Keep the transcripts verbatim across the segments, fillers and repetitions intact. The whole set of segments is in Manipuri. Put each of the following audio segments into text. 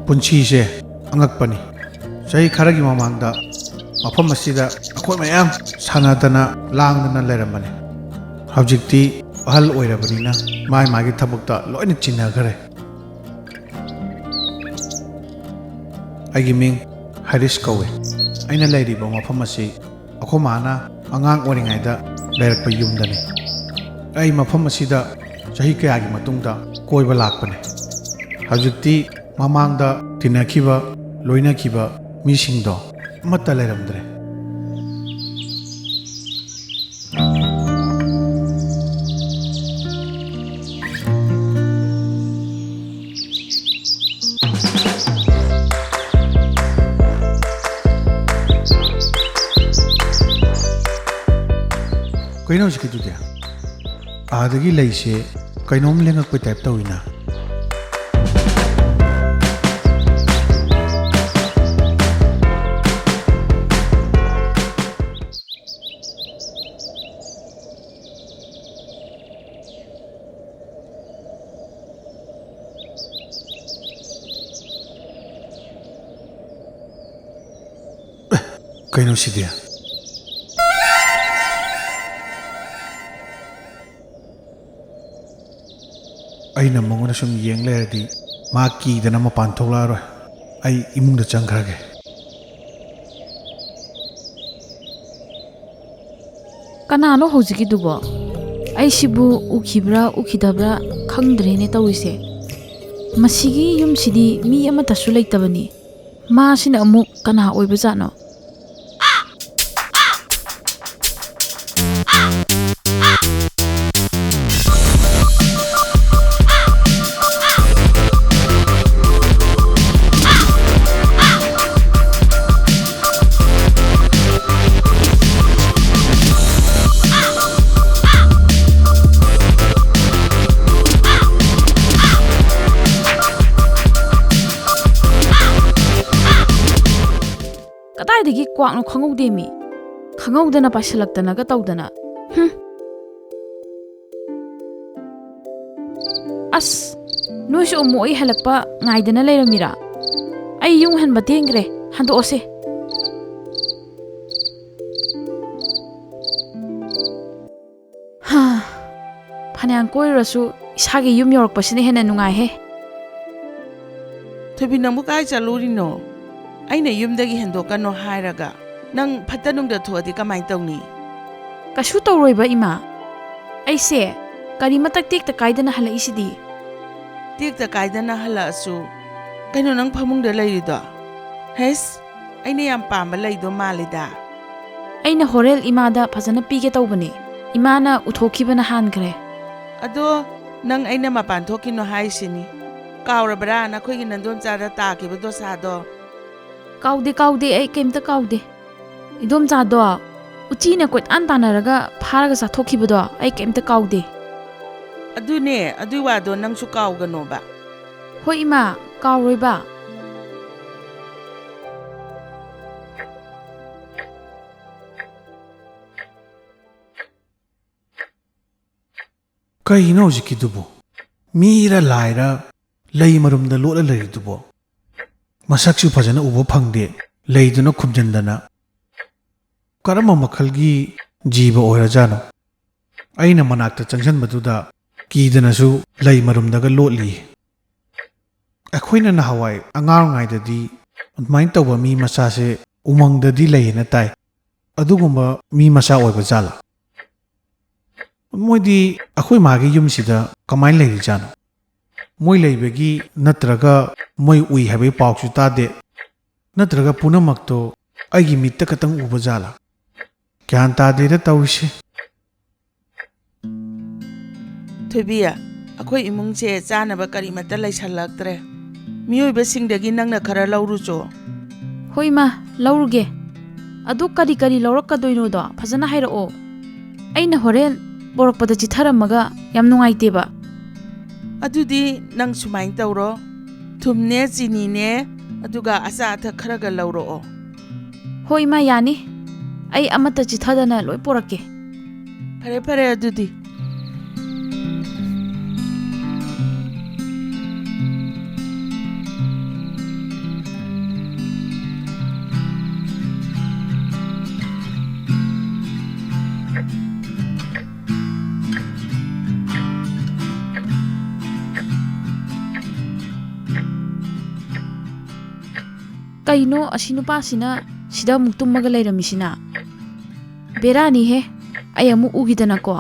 ꯄꯨꯟꯁꯤꯁꯦ ꯑꯉꯛꯄꯅꯤ꯫ ꯆꯍꯤ ꯈꯔꯒꯤ ꯃꯃꯥꯡꯗ ꯃꯐꯝ ꯑꯁꯤꯗ ꯑꯩꯈꯣꯏ ꯃꯌꯥꯝ ꯁꯥꯟꯅꯗꯅ ꯂꯥꯡꯗꯅ ꯂꯩꯔꯝꯕꯅꯤ꯫ ꯍꯧꯖꯤꯛꯇꯤ ꯑꯍꯜ ꯑꯣꯏꯔꯕꯅꯤꯅ ꯃꯥꯏ ꯃꯥꯒꯤ ꯊꯕꯛꯇ ꯂꯣꯏꯅ ꯆꯤꯟꯅꯈ꯭ꯔꯦ꯫ ꯑꯩꯒꯤ ꯃꯤꯡ ꯍꯥꯏꯔꯤꯁ ꯀꯧꯏ꯫ ꯑꯩꯅ ꯂꯩꯔꯤꯕ ꯃꯐꯝ ꯑꯁꯤ ꯑꯩꯈꯣꯏ ꯃꯥꯅ ꯑꯉꯥꯡ ꯑꯣꯏꯔꯤꯉꯩꯗ ꯂꯩꯔꯛꯄ ꯌꯨꯝꯗꯅꯤ꯫ ꯑꯩ ꯃꯐꯝ ꯑꯁꯤꯗ ꯆꯍꯤ ꯀꯌꯥꯒꯤ ꯃꯇꯨꯡꯗ ꯀꯣꯏꯕ ꯂꯥꯛꯄꯅꯤ꯫ ꯍꯧꯖꯤꯛꯇꯤ ꯃꯃꯥꯡꯗ ꯇꯤꯟꯅꯈꯤꯕ, ꯂꯣꯏꯅꯈꯤꯕ ꯃꯤꯁꯤꯡꯗꯣ ꯑꯃꯠꯇ ꯂꯩꯔꯝꯗ꯭ꯔꯦ꯫ ꯀꯩꯅꯣ ꯍꯧꯖꯤꯛꯀꯤꯗꯨꯗꯤ? ꯑꯥꯗꯒꯤ ꯂꯩꯁꯦ ꯀꯩꯅꯣꯝ ꯂꯦꯡꯉꯛꯄꯩ ꯇꯥꯏꯞ ꯇꯧꯏꯅ꯫ ꯀꯩꯅꯣ ꯁꯤꯗꯤ? ꯑꯩꯅ ꯃꯉꯣꯟꯗ ꯁꯨꯝ ꯌꯦꯡ ꯂꯩꯔꯗꯤ ꯃꯥ ꯀꯤꯗꯅ ꯃꯄꯥꯟ ꯊꯣꯛꯂꯛꯑꯔꯣꯏ꯫ ꯑꯩ ꯏꯃꯨꯡꯗ ꯆꯪꯈ꯭ꯔꯒꯦ꯫ ꯀꯅꯥꯅꯣ ꯍꯧꯖꯤꯛꯀꯤꯗꯨꯕꯣ? ꯑꯩꯁꯤꯕꯨ ꯎꯈꯤꯕ꯭ꯔꯥ ꯎꯈꯤꯗꯕ꯭ꯔꯥ ꯈꯪꯗ꯭ꯔꯦꯅꯦ ꯇꯧꯔꯤꯁꯦ꯫ ꯃꯁꯤꯒꯤ ꯌꯨꯝꯁꯤꯗꯤ ꯃꯤ ꯑꯃꯠꯇꯁꯨ ꯂꯩꯇꯕꯅꯤ꯫ ꯃꯥꯁꯤꯅ ꯑꯃꯨꯛ ꯀꯅꯥ ꯑꯣꯏꯕꯖꯥꯠꯅꯣ? ꯀꯗꯥꯏꯗꯒꯤ ꯀ꯭ꯋꯥꯛꯅꯣ ꯈꯪꯍꯧꯗꯦꯃꯤ꯫ ꯈꯪꯍꯧꯗꯅ ꯄꯥꯏꯁꯤꯜꯂꯛꯇꯅꯒ ꯇꯧꯗꯅ꯫ ꯍꯨꯝ꯫ ꯑꯁ, ꯅꯣꯏꯁꯨ ꯑꯃꯨꯛ ꯑꯩ ꯍꯜꯂꯛꯄ ꯉꯥꯏꯗꯅ ꯂꯩꯔꯝꯃꯤꯔꯥ? ꯑꯩ ꯌꯨꯝ ꯍꯟꯕ ꯊꯦꯡꯈ꯭ꯔꯦ, ꯍꯟꯗꯣꯛꯑꯁꯦ꯫ ꯍꯥ, ꯐꯅꯌꯥꯝ ꯀꯣꯏꯔꯨꯔꯁꯨ ꯏꯁꯥꯒꯤ ꯌꯨꯝ ꯌꯧꯔꯛꯄꯁꯤꯅ ꯍꯦꯟꯅ ꯅꯨꯡꯉꯥꯏꯍꯦ꯫ ꯊꯣꯏꯕꯤ, ꯅꯪꯕꯨ ꯀꯥꯏ ꯆꯠꯂꯨꯔꯤꯅꯣ? ꯑꯩꯅ ꯌꯨꯝꯗꯒꯤ ꯍꯦꯟꯗꯣꯛꯀꯅꯣ ꯍꯥꯏꯔꯒ ꯅꯪ ꯐꯠꯇ ꯅꯨꯡꯗ ꯊꯣꯛꯑꯗꯤ ꯀꯃꯥꯏꯅ ꯇꯧꯅꯤ? ꯀꯩꯁꯨ ꯇꯧꯔꯣꯏꯕ, ꯏꯃꯥ꯫ ꯑꯩꯁꯦ ꯀꯔꯤꯃꯇ ꯇꯦꯛꯇ ꯀꯥꯏꯗꯅ ꯍꯜꯂꯛꯏꯁꯤꯗꯤ꯫ ꯇꯦꯛꯇ ꯀꯥꯏꯗꯅ ꯍꯜꯂꯛꯑꯁꯨ, ꯀꯩꯅꯣ ꯅꯪ ꯐꯃꯨꯡꯗ ꯂꯩꯔꯤꯗꯣ? ꯍꯩꯁ, ꯑꯩꯅ ꯌꯥꯝ ꯄꯥꯝꯕ ꯂꯩꯗꯣ ꯃꯥꯜꯂꯤꯗ꯫ ꯑꯩꯅ ꯍꯣꯔꯦꯟ ꯏꯃꯥꯗ ꯐꯖꯅ ꯄꯤꯒꯦ ꯇꯧꯕꯅꯦ꯫ ꯏꯃꯥꯅ ꯎꯊꯣꯛꯈꯤꯕꯅ ꯍꯥꯟꯈ꯭ꯔꯦ꯫ ꯑꯗꯣ ꯅꯪ ꯑꯩꯅ ꯃꯄꯥꯟ ꯊꯣꯛꯈꯤꯅꯣ ꯍꯥꯏꯁꯤꯅꯤ? ꯀꯥꯎꯔꯕ꯭ꯔꯥ ꯅꯈꯣꯏꯒꯤ ꯅꯟꯗꯣꯝꯆꯥꯗ ꯇꯥꯈꯤꯕ ꯗꯣꯁꯥꯗꯣ? ꯀꯥꯎꯗꯦ, ꯀꯥꯎꯗꯦ, ꯑꯩ ꯀꯩꯝꯇ ꯀꯥꯎꯗꯦ꯫ ꯏꯗꯣꯝꯆꯥꯗꯣ ꯎꯆꯤꯅ ꯀꯣꯏꯇꯥꯟ ꯇꯥꯟꯅꯔꯒ ꯐꯥꯔꯒ ꯆꯥꯊꯣꯛꯈꯤꯕꯗꯣ ꯑꯩ ꯀꯩꯝꯇ ꯀꯥꯎꯗꯦ꯫ ꯑꯗꯨꯅꯦ, ꯑꯗꯨꯏ ꯋꯥꯗꯣ ꯅꯪꯁꯨ ꯀꯥꯎꯒꯅꯣꯕ꯫ ꯍꯣꯏ ꯏꯃꯥ, ꯀꯥꯎꯔꯣꯏꯕ꯫ ꯀꯩꯅꯣ ꯍꯧꯖꯤꯛꯀꯤꯗꯨꯕꯨ? ꯃꯤꯔ ꯂꯥꯏꯔ ꯂꯩ ꯃꯔꯨꯝꯗ ꯂꯣꯠꯂ ꯂꯩꯔꯤꯗꯨꯕꯣ? ꯃꯁꯛꯁꯨ ꯐꯖꯅ ꯎꯕ ꯐꯪꯗꯦ, ꯂꯩꯗꯨꯅ ꯈꯨꯝꯖꯤꯟꯗꯅ꯫ ꯀꯔꯝꯕ ꯃꯈꯜꯒꯤ ꯖꯤꯕ ꯑꯣꯏꯔꯖꯥꯠꯅꯣ? ꯑꯩꯅ ꯃꯅꯥꯛꯇ ꯆꯪꯁꯤꯟꯕꯗꯨꯗ ꯀꯤꯗꯅꯁꯨ ꯂꯩ ꯃꯔꯨꯝꯗꯒ ꯂꯣꯠꯂꯤ꯫ ꯑꯩꯈꯣꯏꯅ ꯅꯍꯥꯟꯋꯥꯏ ꯑꯉꯥꯡ ꯑꯣꯏꯔꯤꯉꯩꯗꯗꯤ ꯑꯗꯨꯃꯥꯏꯅ ꯇꯧꯕ ꯃꯤ ꯃꯆꯥꯁꯦ ꯎꯃꯪꯗꯗꯤ ꯂꯩꯌꯦꯅ ꯇꯥꯏ꯫ ꯑꯗꯨꯒꯨꯝꯕ ꯃꯤ ꯃꯆꯥ ꯑꯣꯏꯕ ꯖꯥꯠꯂꯥ? ꯃꯣꯏꯗꯤ ꯑꯩꯈꯣꯏ ꯃꯥꯒꯤ ꯌꯨꯝꯁꯤꯗ ꯀꯃꯥꯏꯅ ꯂꯩꯔꯤꯖꯥꯠꯅꯣ? ꯃꯣꯏ ꯂꯩꯕꯒꯤ ꯅꯠꯇ꯭ꯔꯒ ꯃꯣꯏ ꯎꯏ ꯍꯥꯏꯕꯒꯤ ꯄꯥꯎꯁꯨ ꯇꯥꯗꯦ, ꯅꯠꯇ꯭ꯔꯒ ꯄꯨꯝꯅꯃꯛꯇꯣ ꯑꯩꯒꯤ ꯃꯤꯠꯇ ꯈꯛꯇꯪ ꯎꯕ ꯖꯥꯠꯂꯥ? ꯒ꯭ꯌꯥꯟ ꯇꯥꯗꯦꯗ ꯇꯧꯔꯤꯁꯦ꯫ ꯊꯣꯏꯕꯤ, ꯑꯩꯈꯣꯏ ꯏꯃꯨꯡꯁꯦ ꯆꯥꯅꯕ ꯀꯔꯤꯃꯠꯇ ꯂꯩꯁꯜꯂꯛꯇ꯭ꯔꯦ꯫ ꯃꯤꯑꯣꯏꯕꯁꯤꯡꯗꯒꯤ ꯅꯪꯅ ꯈꯔ ꯂꯧꯔꯨꯆꯣ꯫ ꯍꯣꯏ ꯏꯃꯥ, ꯂꯧꯔꯨꯒꯦ꯫ ꯑꯗꯨ ꯀꯔꯤ ꯀꯔꯤ ꯂꯧꯔꯛꯀꯗꯣꯏꯅꯣꯗꯣ ꯐꯖꯅ ꯍꯥꯏꯔꯛꯑꯣ꯫ ꯑꯩꯅ ꯍꯣꯔꯦꯟ ꯄꯣꯔꯛꯄꯗ ꯆꯤꯊꯔꯝꯃꯒ ꯌꯥꯝ ꯅꯨꯡꯉꯥꯏꯇꯦꯕ꯫ ꯑꯗꯨꯗꯤ ꯅꯪ ꯁꯨꯃꯥꯏꯅ ꯇꯧꯔꯣ, ꯊꯨꯝꯅꯦ, ꯆꯤꯅꯤꯅꯦ, ꯑꯗꯨꯒ ꯑꯆꯥ ꯑꯊꯛ ꯈꯔꯒ ꯂꯧꯔꯛꯑꯣ꯫ ꯍꯣꯏ ꯏꯃꯥ, ꯌꯥꯅꯤ꯫ ꯑꯩ ꯑꯃꯠꯇ ꯆꯤꯊꯗꯅ ꯂꯣꯏ ꯄꯣꯔꯛꯀꯦ꯫ ꯐꯔꯦ ꯐꯔꯦ ꯑꯗꯨꯗꯤ꯫ ꯀꯩꯅꯣ ꯑꯁꯤ ꯅꯨꯄꯥꯁꯤꯅ ꯁꯤꯗ ꯑꯃꯨꯛ ꯇꯨꯝꯃꯒ ꯂꯩꯔꯝꯃꯤꯁꯤꯅ? ꯕꯦꯔꯥꯅꯤꯍꯦ, ꯑꯩ ꯑꯃꯨꯛ ꯎꯈꯤꯗꯅꯀꯣ꯫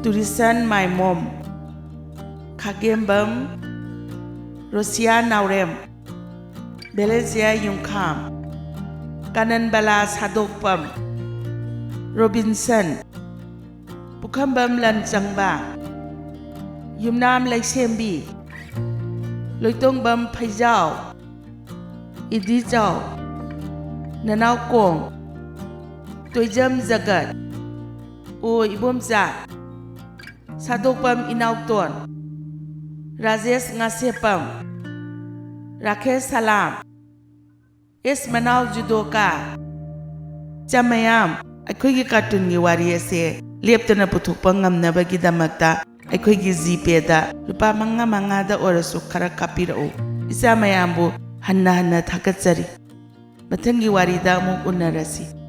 ꯇꯨꯔꯤꯁꯟ ꯃꯥꯏꯃꯣꯝ, ꯈꯥꯒꯦꯝꯕꯝ ꯔꯣꯁꯤꯌꯥ ꯅꯥꯎꯔꯦꯝ, ꯚꯦꯂꯦꯟꯁꯤꯌꯥ ꯌꯨꯝꯈꯥꯝ, ꯀꯥꯅꯟꯕꯂꯥ ꯁꯥꯗꯣꯛꯄꯝ, ꯔꯣꯕꯤꯟꯁꯟ, ꯄꯨꯈꯝꯕꯝ ꯂꯟꯆꯪꯕ, ꯌꯨꯝꯅꯥꯝ ꯂꯩꯁꯦꯝꯕꯤ, ꯂꯣꯏꯇꯣꯡꯕꯝ ꯐꯩꯖꯥꯎ, ꯏꯗꯤꯆꯥꯎ, ꯅꯅꯥꯎꯀꯣꯡ, ꯇꯣꯏꯖꯝ ꯖꯒꯠ, ꯑꯣ ꯏꯕꯣꯝꯆꯥ, ꯁꯥꯗꯣꯛꯄꯝ ꯏꯅꯥꯎꯇꯣꯟ, ꯔꯥꯖꯦꯁ ꯉꯥꯁꯦꯞꯄꯝ, ꯔꯥꯀꯦꯁ ꯁꯂꯥꯝ, ꯑꯦꯁ ꯃꯅꯥꯎ ꯖꯨꯗꯣꯀꯥ꯫ ꯏꯆꯥ ꯃꯌꯥꯝ, ꯑꯩꯈꯣꯏꯒꯤ ꯀꯥꯔꯇꯨꯟꯒꯤ ꯋꯥꯔꯤ ꯑꯁꯦ ꯂꯦꯞꯇꯅ ꯄꯨꯊꯣꯛꯄ ꯉꯝꯅꯕꯒꯤꯗꯃꯛꯇ ꯑꯩꯈꯣꯏꯒꯤ ꯖꯤꯄꯦꯗ ꯂꯨꯄꯥ ꯃꯉꯥ ꯃꯉꯥꯗ ꯑꯣꯏꯔꯁꯨ ꯈꯔ ꯀꯥꯞꯄꯤꯔꯛꯎ꯫ ꯏꯆꯥ ꯃꯌꯥꯝꯕꯨ ꯍꯟꯅ ꯍꯟꯅ ꯊꯥꯒꯠꯆꯔꯤ꯫ ꯃꯊꯪꯒꯤ ꯋꯥꯔꯤꯗ ꯑꯃꯨꯛ ꯎꯅꯔꯁꯤ꯫